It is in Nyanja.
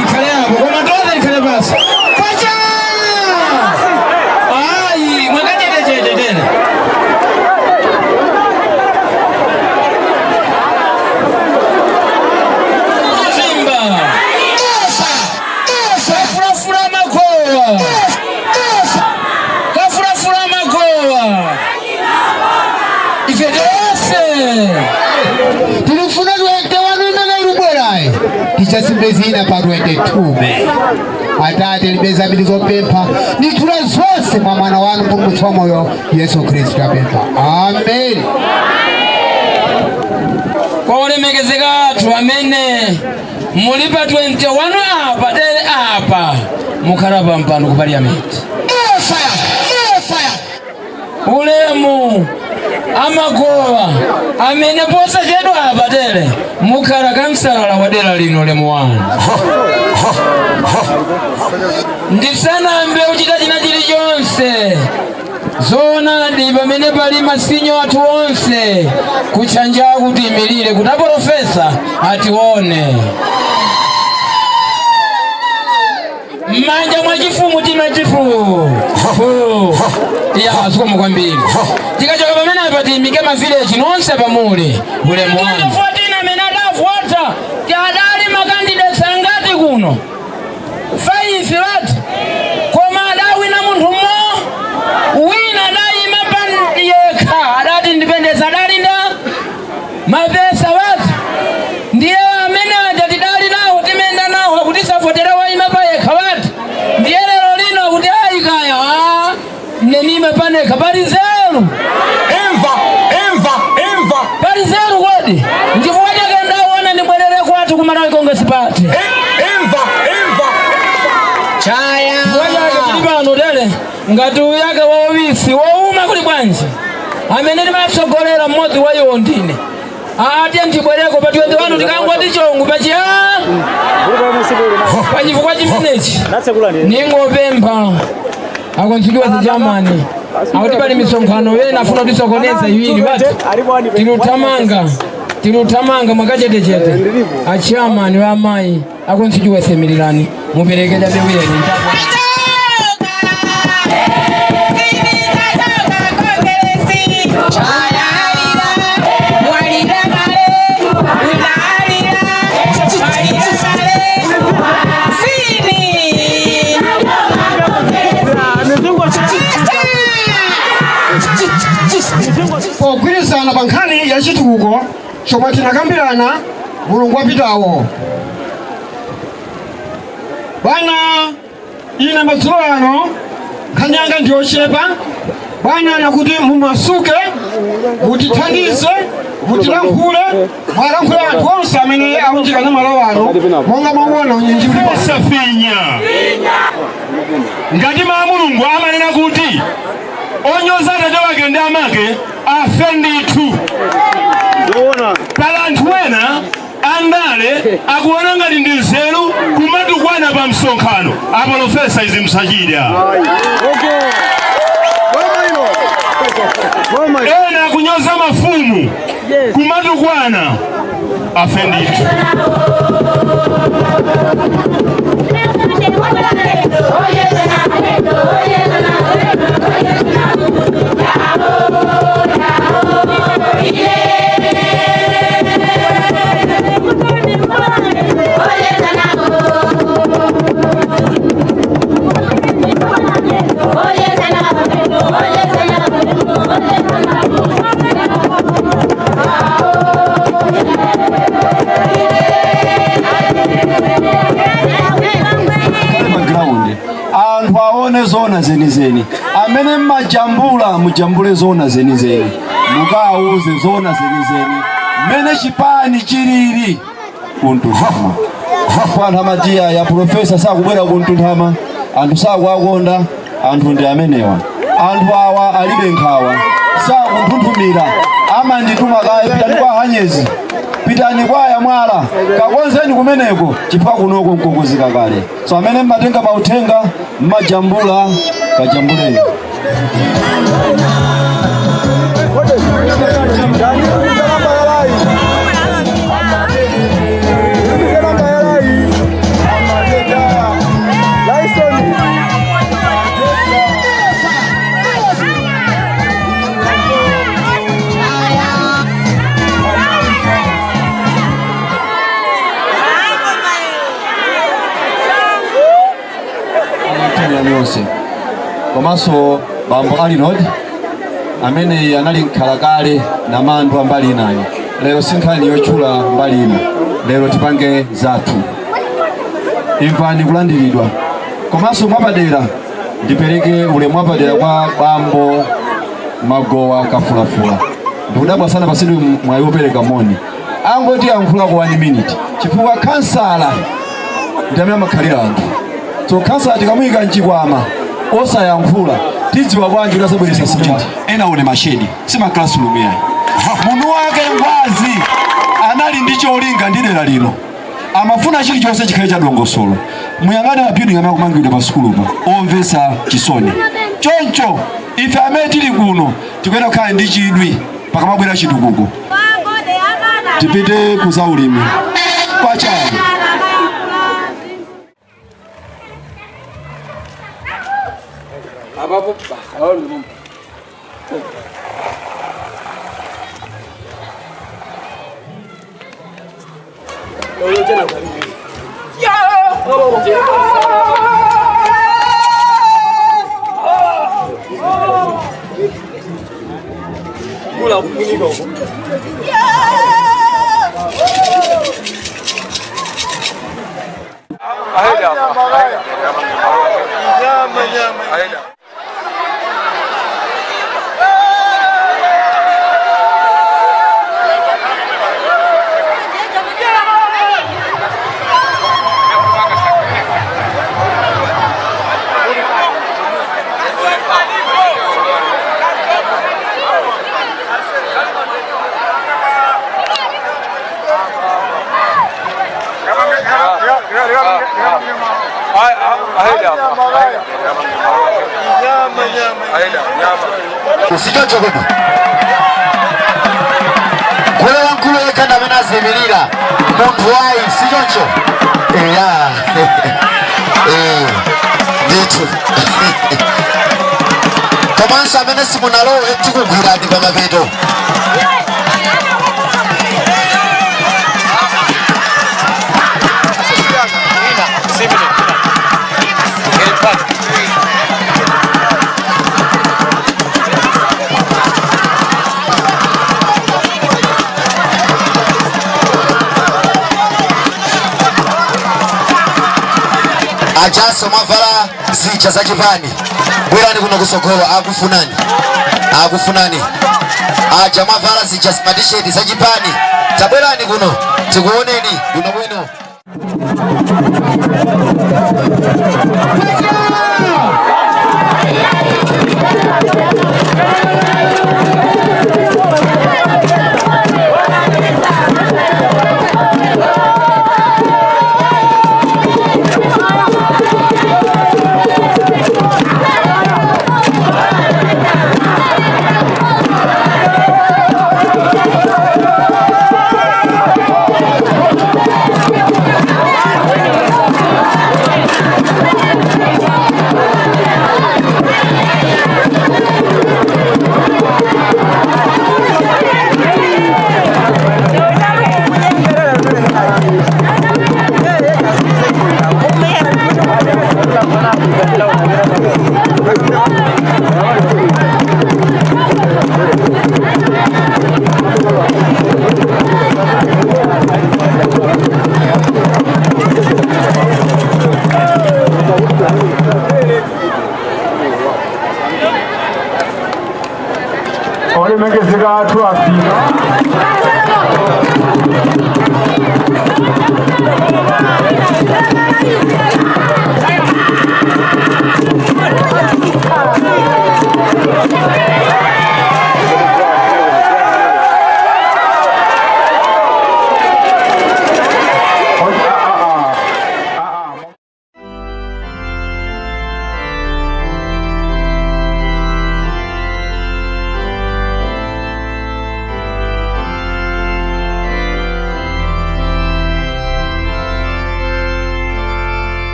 Ikhale apo, koma toze ikhale pasi. Kwacha! Ayi, mwakachetechete tena. Zimba. Kafulafula makowa. Kafulafula makowa. Ife tonse. Tilifuna 21 imene ilubwerayi, tichasimbe zina pa 22 May. Atate, libe zambiri zopempha, nithula zonse mwa mwana wanu, mpulumutsi wa moyo Yesu Khristu, apempha, amen. Kwa olemekezeka athu amene muli pa 21 apa tere apa mukhala pampano ku parliament, ulemu amagowa amene posachedwa apa tere mukhala kansalala wa dera lino, ulemu wanu. Ndisanambe kuchita china chilichonse, zoonadi pamene pali ma senior athu onse kutchanja kuti imirire kuti aprofesa atione m'manja mwa chifumu timachifu ya zikomo kwambiri. Tikachoka pamene apa tiyimike ma village nonse pamuli, ulemu wanu. 14 amene adavota adali ma candidates angati kuno? 5 lati, koma adawina munthu mmo wina adayima pa yekha, adati independence, adalinda mapesa wati ndiye amene aja tidali nawo timenda nawo kuti savotere wayima pa yekha wati ndiye lero lino kuti ayikaya nenima panekha pali zeru. Imva, imva, imva. Pali zeru kodi? Nchifukwa chake ndaona ndibwerere kwathu ku Malawi Congress Party. Imva, imva. Chaya. Chifukwa chake tili pano tere ngati uyake wowisi wouma kuli bwanji amene timatsogolera mmodzi wa iwo ndine atiye ntibwereko pa 21 tikangoti chongu pachiya. Pachifukwa chimenechi ningopempha a constituency chairman akuti pali misonkhano wena afuna kutisokoneza iwiri bati tiluthamanga tiluthamanga mwakachetechete. A chairman wa amayi a constituency, mirirani mupereke chabe wiyeni. Pogwirizana pa nkhani ya chitukuko chomwe tinakambirana mulungu wapitawo, bwana, ine madzulo ano nkhani yanga ndiyochepa bwana, nakuti mumasuke, mutithandize, mutilankhule, mwalankhule anthu onse amene aunjikana malo ano monga mwakuona unyinji uli pano. Osafinya ngati maa Mulungu amanena kuti onyoza atate wake ndi amake afe ndithu. Pala anthu ena andale akuona ngati ndi nzeru kumatukwana pa msonkhano. Aprofesa, izi msachita. Ena akunyoza mafumu, kumatukwana, afe ndithu. Pa ground anthu aone zona zenizeni. Amene mmajambula, mujambule zona zenizeni, mukawuze zona zenizeni mmene chipani chilili kuntunthama. Anthu amatiya ya profesa sakubwera kuntunthama, anthu sakuakonda. Anthu ndi amenewa, anthu awa alibe nkhawa, sakunthunthumira, amandituma kaye, "Pitani kwa Hanyezi, pitani kwa Yamwala, kakonzeni kumeneko chifukwa kunoko nkokonzeka kale." So amene mmatenga mauthenga, mmajambula, kajambuleni. Komanso bambo Alinod amene anali mkhalakale namandwa mbali inayo, lero si nkhani yotchula mbali ino, lero tipange zathu. Imvani kulandiridwa. Komanso mwapadera ndipereke ulemu wapadera kwa bambo Magowa Kafulafula. Ndikudabwa sana pasidwe mwayi wopereka moni, angoti yankhula kwa 1 minute, chifukwa kansala ndi amene amakhalira anthu. So kansala tikamuyika mchikwama osayankhula, tidziwa bwanji kuti asabweretsa simenti? Ena one mashedi si ma classroom yayi. Munthu wake Ngwazi anali ndi cholinga ndi dera lino, amafuna chilichonse chikhale cha dongosolo. Muyang'ane ma building amene akumangidwa pa sukulupa, omvetsa chisoni. Choncho ife amene tili kuno tikuyenera kukhala ndi chidwi pakamabwera chitukuko. Tipite ku zaulimi kwachani. Sichoncho kodi gule wamkulu yekha ndi amene aziyimirira munthu wayi, sichoncho? Eya, ndithu. Komanso amene simunalowe tikugwirani pamapeto. Ajaso mwavala zija zachipani, bwerani kuno kusogolo, akufunani, akufunani. Aja mwavala zija matisheti zachipani, tabwerani kuno tikuoneni bwinobwino.